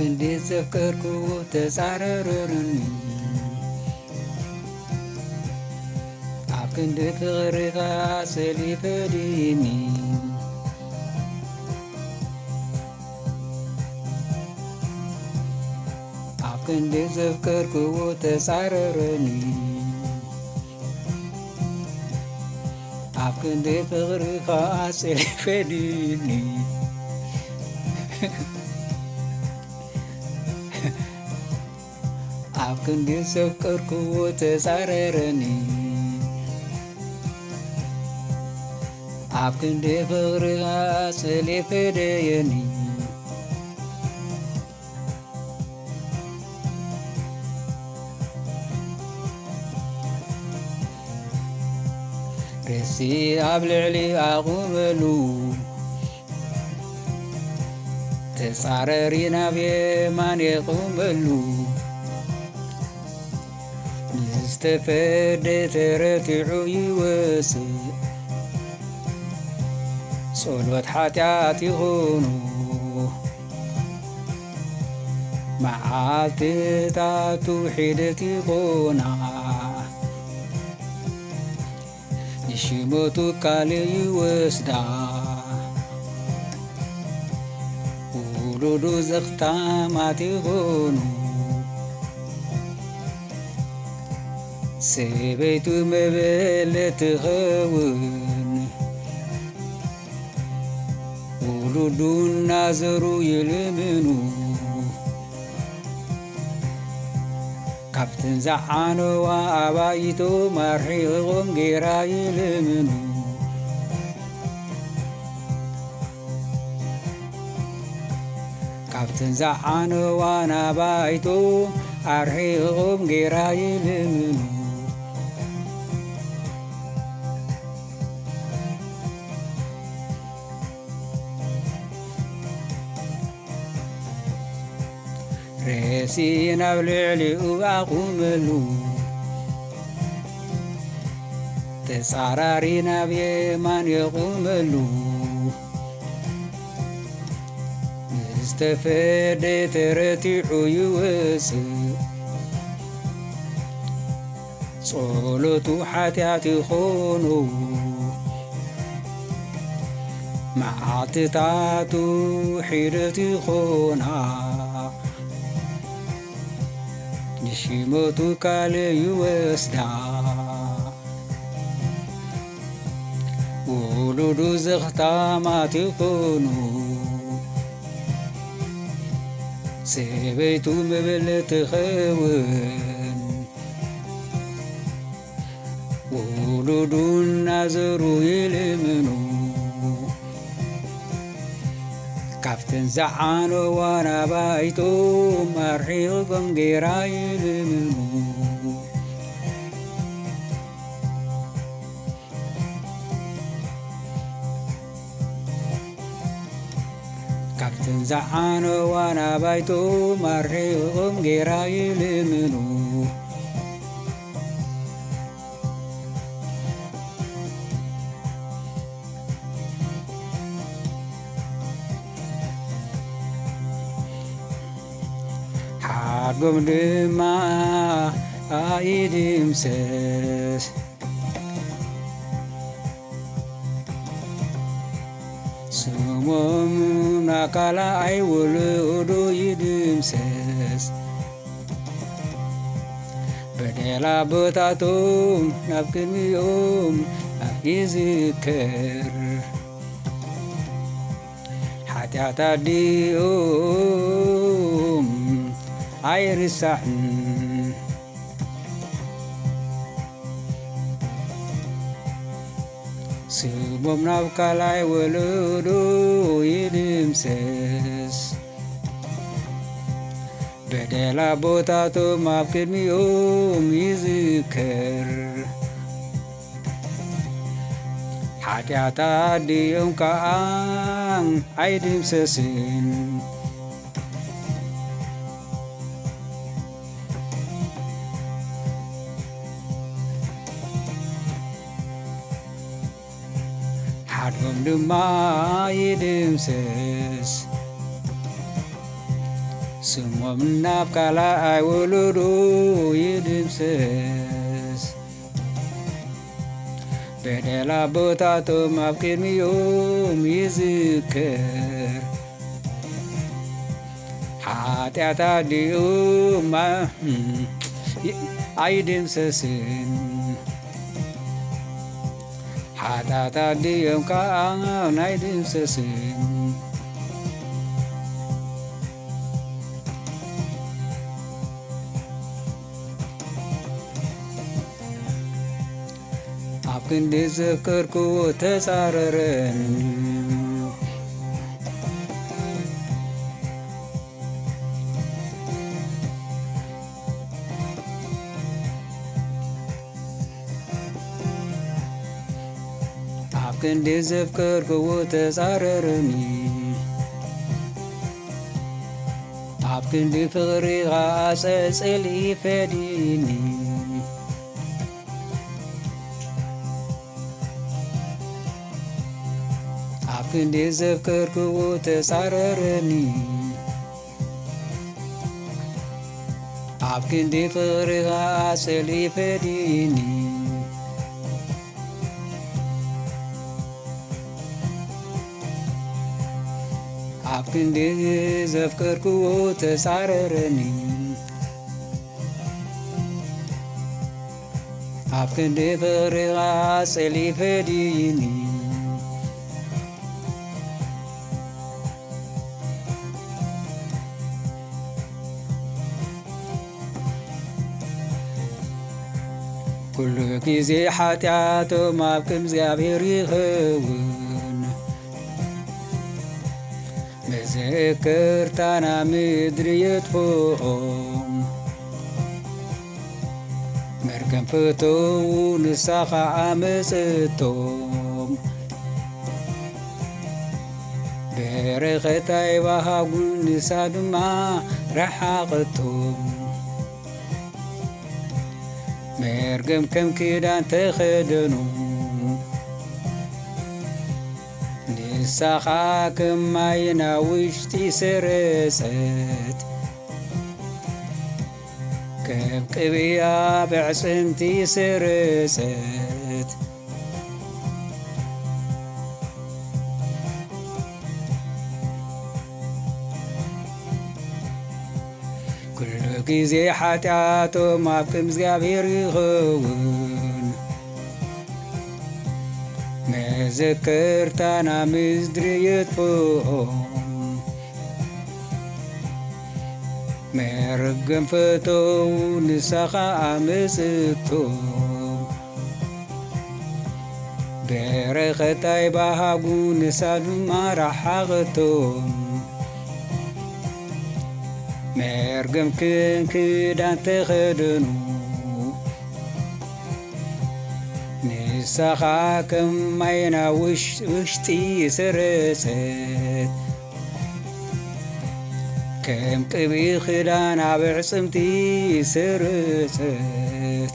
ክንዲ ዘፍቀርኩ ተጻረረኒ፣ ኣብ ክንዲ ፍቕርኻ ሰሊፈዲኒ። ኣብ ክንዲ ዘፍቀርኩዎ ተጻረረኒ፣ ኣብ ክንዲ ፍቕሪ ኸኣ ጸሊፈ ድኒ። ኣብ ክንዲ ዘፍቀርኩዎ ተጻረረኒ፣ ኣብ ክንዲ ፍቕሪ ኸኣ ጸሊፈ ደየኒ። ርእሲ ኣብ ልዕሊ ኣቑመሉ፣ ተጻረሪ ናብ የማን የቑመሉ። ንዝተፈደ ተረቲዑ ይወስእ፣ ጸሎት ሓጢኣት ይኹኑ። መዓልትታቱ ሒደት ይኾና፣ ንሽመቱ ካልእ ይወስዳ። ውሉዱ ዘኽታማት ይኾኑ፣ ሰበይቱ መበለት ትኸውን። ውሉዱ እናዘሩ ይልምኑ፣ ካብተን ዝዓነዋ ኣባይቶም ኣርሒቖም ጌራ ይልምኑ። ካብተን ዝዓነዋ ናባይቶም ኣርሒቖም ጌራ ይልምኑ። ሬሲ ናብ ልዕሊኡ ኣቑመሉ፣ ተጻራሪ ናብ የማን የቑመሉ። ዝተፈደ ተረቲዑ ይወጽእ፣ ጸሎቱ ሓጢኣት ይኾኖ፣ መዓልትታቱ ሒደት ይኾና፣ ንሽመቱ ካልእ ይወስዳ። ውሉዱ ዘኽታማት ይኹኑ፣ ሰበይቱ መበለት ትኸውን። ውሉዱ እናዘሩ ይልምኑ፣ ካብተን ዝዓነዋ ናባይቶም ኣርሒቖም ጌራ ይልምኑ። ካብተን ዝዓነዋ ናባይቶም ኣርሒቖም ጌራ ይልምኑ። ሓጎም ድማ ኣይድምሰስ፣ ስሞም ናካላ ኣይወለዶ ይድምሰስ። በደል ኣቦታቶም ናብ ቅድሚኦም ኣብ ይዝከር፣ ሓጢኣት ኣዲኦም ኣይርሳዕን። ስሞም ናብ ካልኣይ ወለዶ ይድምሰስ፣ በደል ኣቦታቶም ኣብ ቅድሚኦም ይዝከር። ሓጢኣት ኣዲኦም ከኣ ኣይድምሰስን። ሓድጎም ድማ ይድምሰስ፣ ስሞም ናብ ካልኣይ ወለዶ ይድምሰስ። በደል ኣቦታቶም ኣብ ቅድሚኦም ይዝከር። ሓጢኣት ኣዲኦም ማ-፣ ይ-፣ ኣይድምሰስን። ሓጢኣት ኣዲኦም ከዓ ኣይድምሰስን። ኣብ ክንዲ ዘፍቀርክዎ ተጻረረኒ። ኣብ ክንዲ ዘፍቀርክዎ ተጻረረኒ። ኣብ ክንዲ ፍቕሪ ኸኣ ጸልኢ ፈድየኒ። ኣብ ክንዲ ዘፍቀርክዎ ተጻረረኒ። ኣብ ክንዲ ፍቕሪ ኸኣ ጸልኢ ፈድየኒ። ኣብ ክንዲ ዘፍቀርክዎ ተጻረረኒ። ኣብ ክንዲ ፍቕሪ ኸኣ ጸልኢ ፈድየኒ። ኩሉ ግዜ ሓጢኣቶም ኣብ ቅድሚ እግዚኣብሔር ይኸውን። መዘከርታና ምድሪ የጥፍኦም። መርገም ፍተዉ ንሳ ኸዓ መጽእቶም። በረኸት ኣይባሃጉን ንሳ ድማ ረሓቐቶም። መርገም ከም ክዳን ተኸደኑ። ንሳ ኸዓ ከም ማይ ናብ ውሽጢ ሰረጸት። ከም ቅብኢ ኣብ ኣዕጽምቲ ሰረጸት። ኩሉ ግዜ ሓጢኣቶም ኣብ ቅድሚ እግዚኣብሔር ይኸውን። መዘከርታና ምድሪ የጥፍኦም። መርገም ፈተው ንሳ ኸኣ መጽእቶም። በረኸት ኣይባሃጉ ንሳ ድማ ረሓቐቶም። መርገም ከም ክዳን ተኸደኑ። ንሳ ኸኣ ከም ማይ ናብ ውሽ-፣ ውሽጢ ሰረጸት። ከም ቅብኢ ክዳን ኣብ ኣዕጽምቲ ሰረጸት።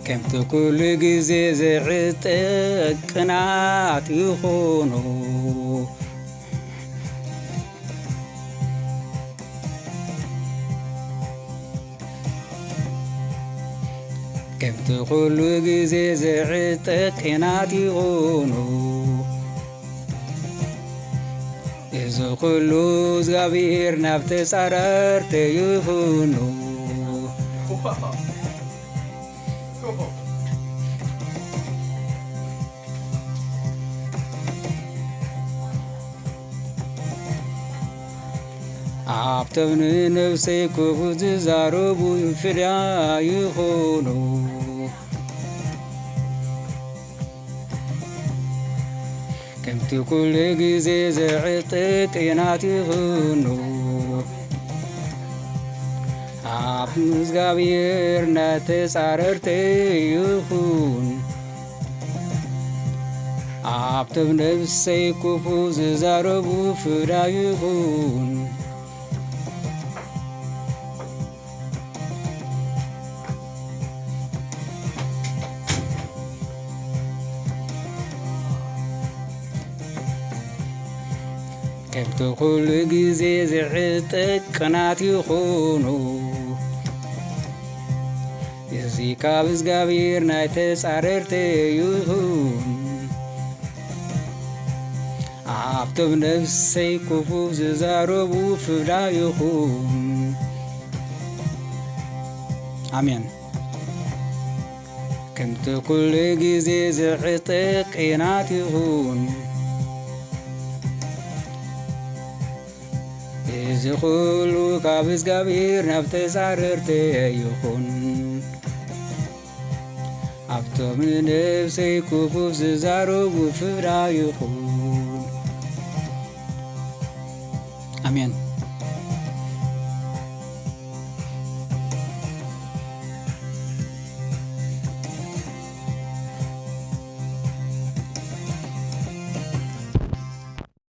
ከምቲ ኩሉ ግዜ ዝዕጠቅ ቅናት ይኹኑ። ከምቲ ኩሉ ግዜ ዝዕጠቅ ቅናት ይኹኑ። እዚ ኩሉ እግዚኣብሔር ናብ ተጻረርተ ይኹኑ። ኣብቶም ንነብሰይ ክፉ ዝዛረቡ ፍዳ ይኹኑ። ከምቲ ኩሉ ግዜ ዝዕጥቅ ቅናት ይኹኑ። ኣብ እግዚኣብሔር ናተጻረርተ ይኹን። ኣብቶም ነብሰይ ክፉ ዝዛረቡ ፍዳ ይኹን። ከምቲ ኩሉ ግዜ ዝዕጥቅ ቅናት ይኹኑ። እዚ ካብ እግዚኣብሔር ናይ ተጻረርተ ይኹን። ኣብቶም ነፍሰይ ክፉ ዝዛረቡ ፍዳ ይኹን። ኣሜን። ከምቲ ኩሉ ግዜ ዝዕጥቅ ቅናት ይኹን። እዚ ኩሉ ካብ እግዚኣብሔር ናብ ተጻረርተ ይኹን። ኣብቶም ንነፍሰይ ክፉ ዝዛረቡ ፍዳ ይኹን። ኣሜን።